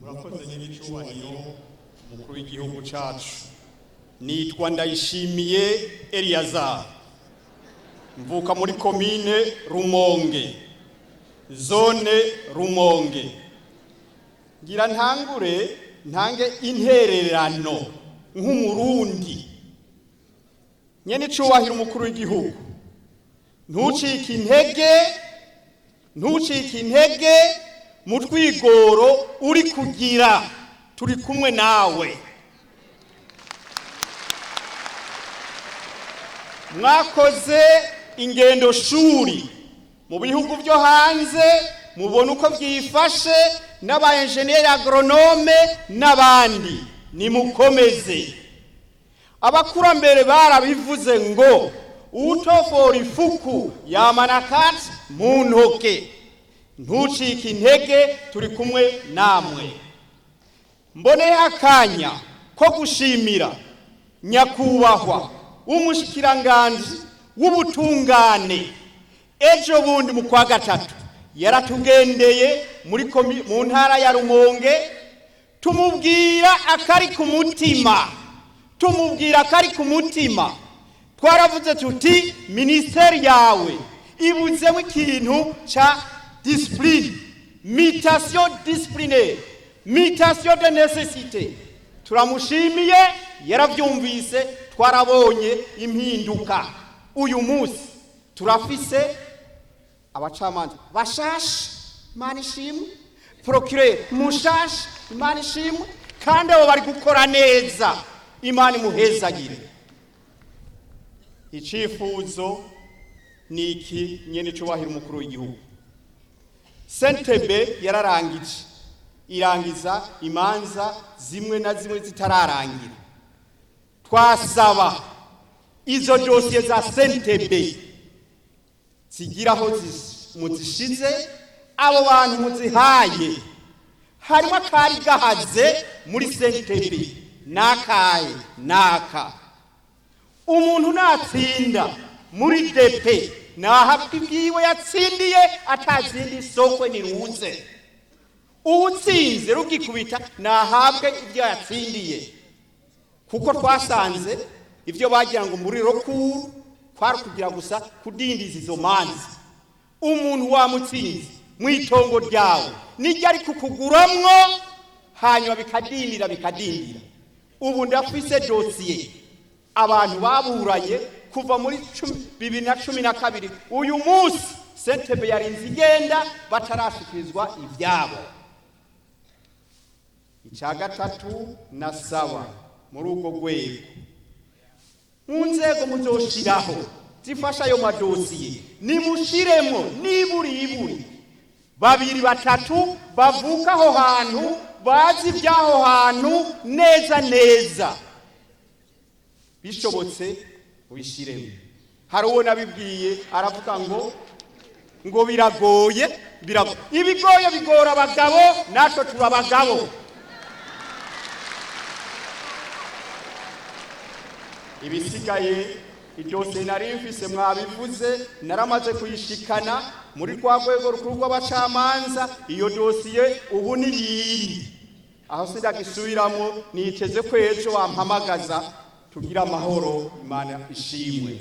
Murakoze nyir'icyubahiro umukuru w'igihugu cyacu. Nitwa Ndayishimiye Eliyazari, mvuka muri komine Rumonge, zone Rumonge. Ngira ntangure ntange intererano nk'Umurundi. Nyene icubahiro umukuru w'igihugu, ntucike intege, ntucike intege mu twigoro uri kugira, turi kumwe nawe. Mwakoze ingendo shuri mu bihugu byo hanze, mubona uko byifashe n'aba enjeniyeri agronome n'abandi. Nimukomeze. Abakurambere barabivuze ngo utofora ifuku yamana kati mu ntoke. Ntucike intege, turi kumwe namwe. Mboneyeho akanya ko gushimira nyakubahwa w'umushikiranganji w'ubutungane. Ejo bundi mu kwa gatatu yaratugendeye muri mu ntara ya Rumonge, tumubwira akari ku mutima, tumubwira akari ku mutima. Twaravuze tuti minisiteri yawe ibuzemo ikintu ca discipline, mutation disciplinaire, mutation de nécessité. Turamushimiye, yarabyumvise, twarabonye impinduka. Uyu munsi turafise abacamanza bashasha, Imana ishimwe, procureur mushasha, Imana ishimwe, kandi abo bari gukora neza, Imana imuhezagire. Icifuzo ni iki nyene cubahira umukuru w'igihugu? Sentebe yararangije, irangiza imanza zimwe na zimwe zitararangira. Twasaba izo dosiye za sentebe zigira aho muzishize, abo bantu muzihaye. Harimo akari gahaze muri sentebe n'akaye n'aka umuntu natsinda muri depe nahabwa ibyiwe yatsindiye, atazindi isokwe niruze. Uwutsinze rugikubita nahabwe ibyo yatsindiye, kuko twasanze ibyo bagira ngo muri rokuru kwari kugira gusa kudindiza izo manza. Umuntu wamutsinze mu itongo ryawe nijya ari kukuguramwo, hanyuma bikadindira bikadindira. Ubu ndafise dosiye abantu baburanye kuva muri 2012, uyu munsi sentebe yarinze igenda batarashikirizwa ibyabo. Icya gatatu nasaba muri urwo rwego, mu nzego muzoshiraho zifasha ayo madosiye, nimushiremo niburi iburi babiri batatu bavuka aho hantu, bazi iby'aho hantu neza neza. Bishobotse ubishiremo. Hari uwo nabibwiye aravuga ngo biragoye, biragoye. Ibigoye bigora abagabo, natwe tuba abagabo. Ibisigaye iryo nari mfise mwabivuze, naramaze kuyishikana muri rwa rwego rukuru rw'abacamanza. Iyo dosiye ubu ni yiri aho, sindagisubiramo. Niteze ko ejo wampamagaza tugira amahoro. Imana ishimwe.